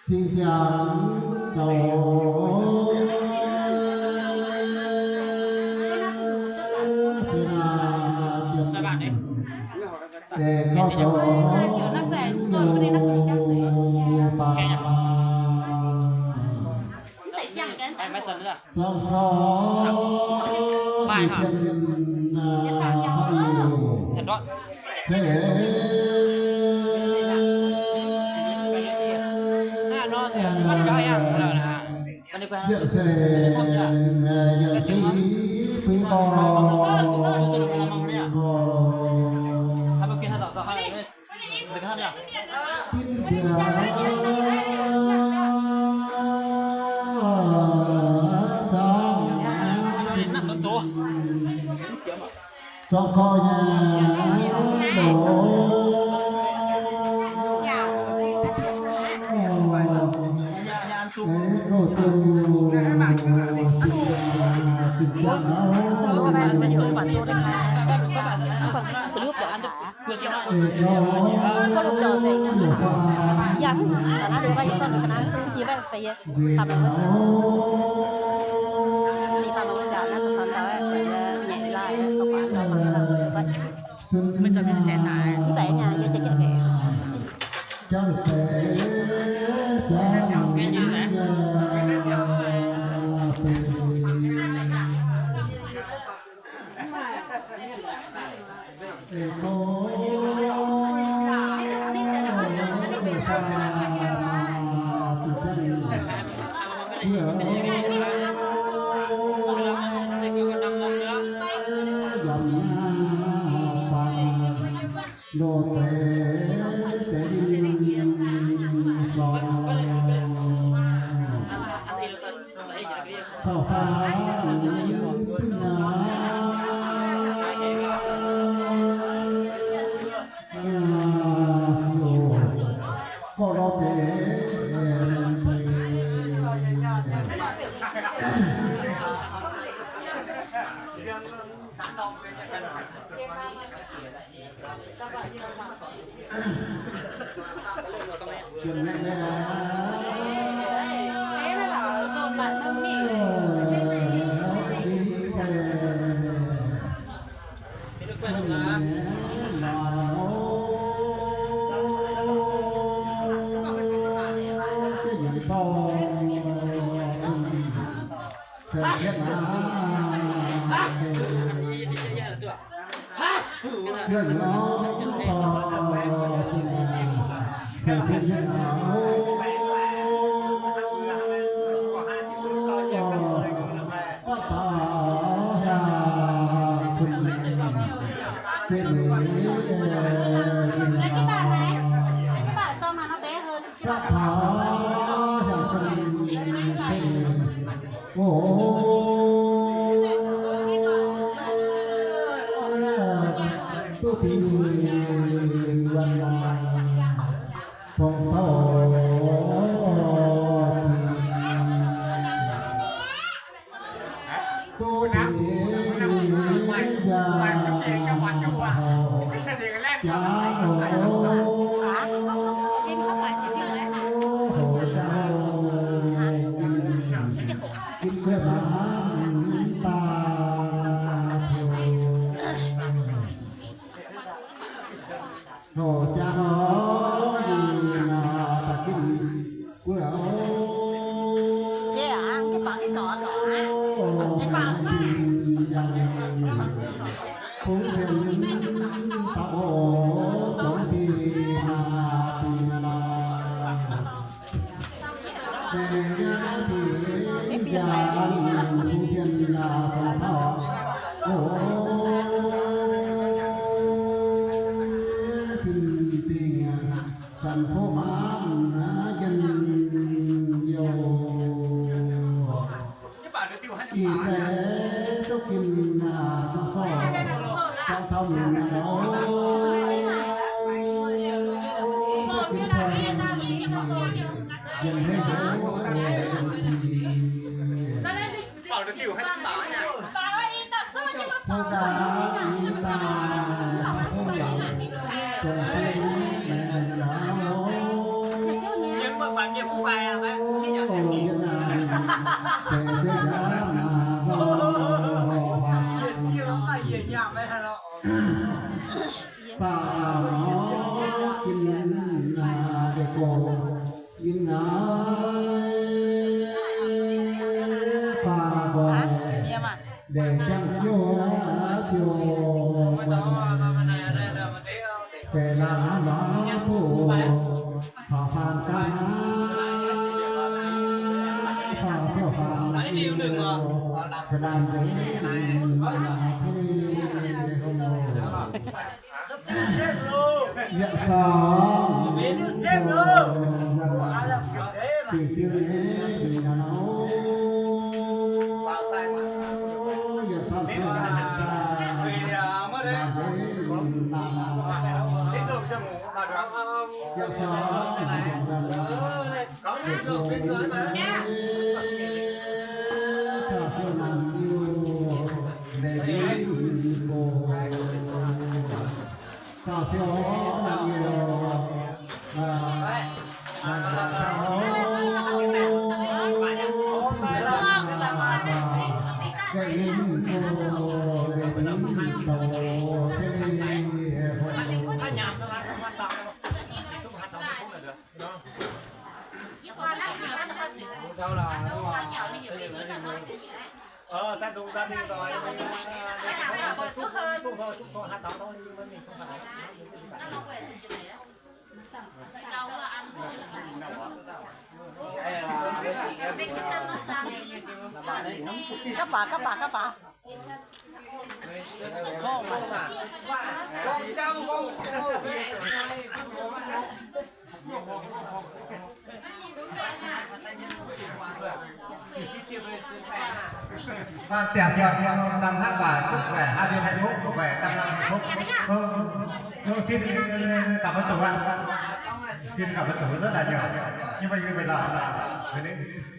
Zinh ziangx zoux se naaic, ei, kau zoux nyungc faam. Zuangx sou, ih jienv, aa, haaix diuc, se, yietc seix, yietc seix buix mborqc. Binh mbiauz zaangc, zuangx gorx nyei loz, ei, kouv ziouc, ziouc ziangh aqv. Ndoh zeiz, zeiz ninh sorng. Caux faam bun aqv. Gorx lorz zeiz, Ih zeix duqv ginv zangc sorh, zangc taux mienh nor, duqv ginv baengh, yiem hei heuc, yiem hei. Tov gaax ih zanc, zongh zinh maiv Zaah maux ginv naaiv deix gox yinh naaiv faah nqoi deix jangx jiouv ziouc guanh feix laanh aav maux buoz caux faanh gaav aav caux ziouv faanh liuz se laanh nzeix maux cingx liuz hlo. Yaac sorng zingh ziouv nyei dingc naaiv nor, yaac camv camv daaih laanh nzeix maux, yaac sorng zingh ziouv nyei caux siou naanc youh ndeic mingh mbuo. Caux siou naanc youh, aa, naanc youh caux, aa, ga'hlen mingh mbuo, ndeic mingh douc cien-ceqv. Gapv baac, gapv baac, gapv baac. Aa, ziangh jienv năm hnangv baac zungv khỏe, hai bên hạnh phúc, khỏe, trăm năm hạnh phúc. Ơ, ơ, xin cảm ơn chủ ạ. Xin cảm ơn chủ rất là nhiều. Như vậy, như vậy là, là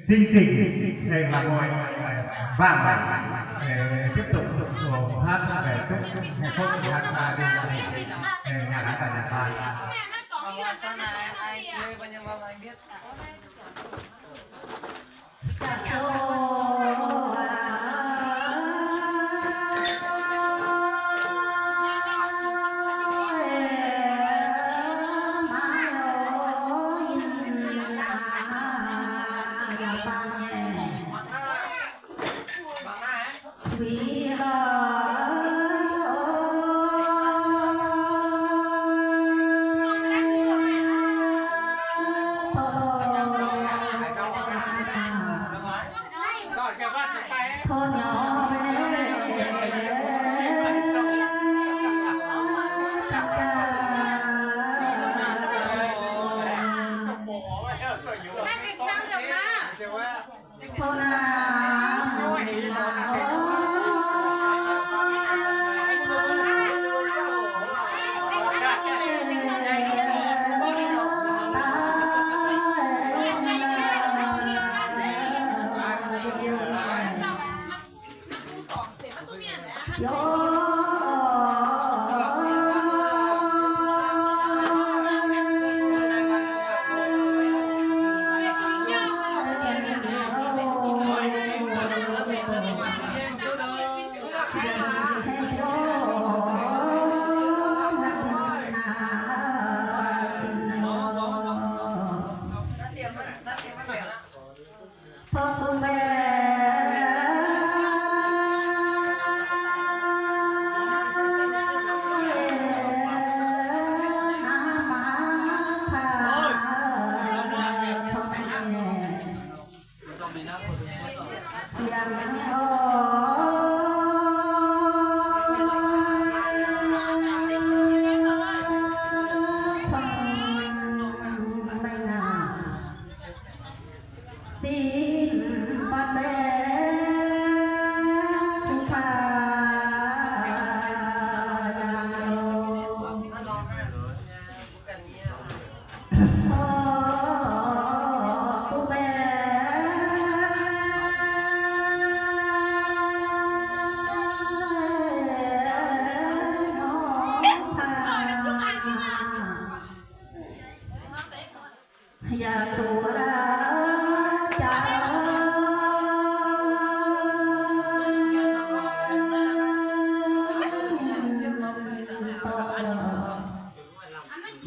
chương trình này là ngồi vang này để tiếp tục hát để chúc hạnh phúc, hát, à, đi, à, nhà gái và nhà trai.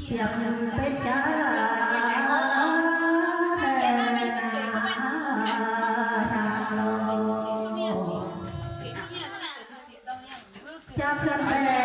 ziepc betv jaax hnyangx loh. Jaax cuotv baeqc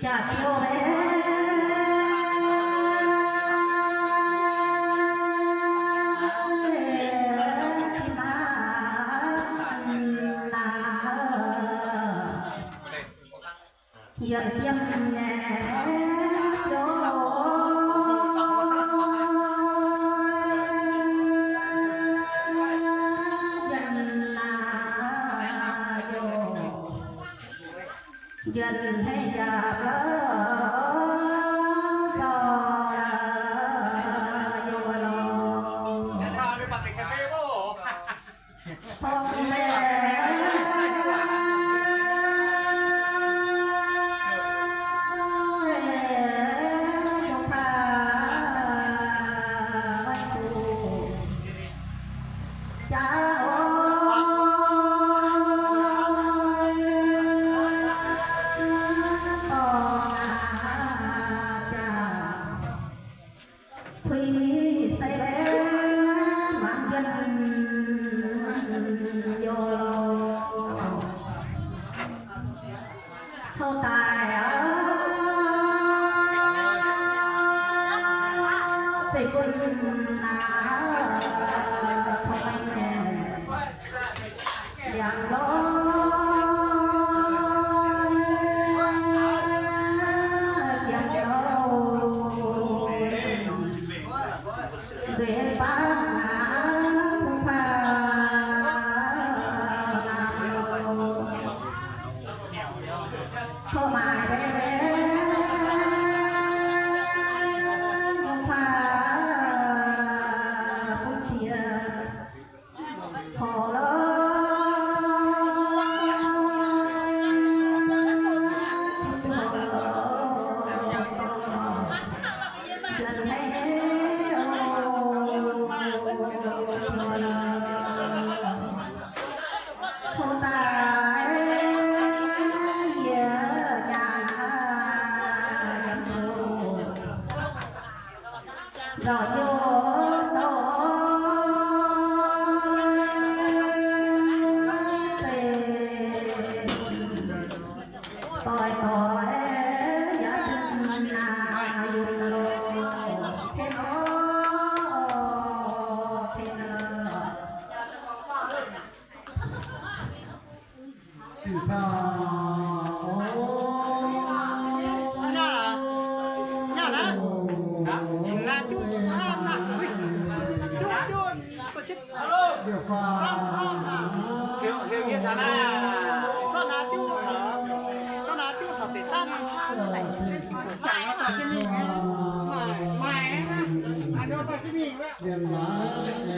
Jaax ziouc yietc fiem nyei biouv, yietc naaiv yoc, yietc hneiv njaapc la'zorc youz lorqc. Puix se mangc jienv youz lorqc. Houv daaih aac, zeiv-fun naaiv cong-mengh nyei. Liangx lorz jiem louh, nzueic baav aac, kuv baav aac, tov maaic mbuo nyei kuv baav aac, fun bieqc Horc lorz, nzuonx haic oc, houv daaih yie nyaanh yiem zuqc. Nzauh youh douh zeiv, doix-doix yaac duqv naaic yunc longc cen oc, cen oc. Dinh caux, o,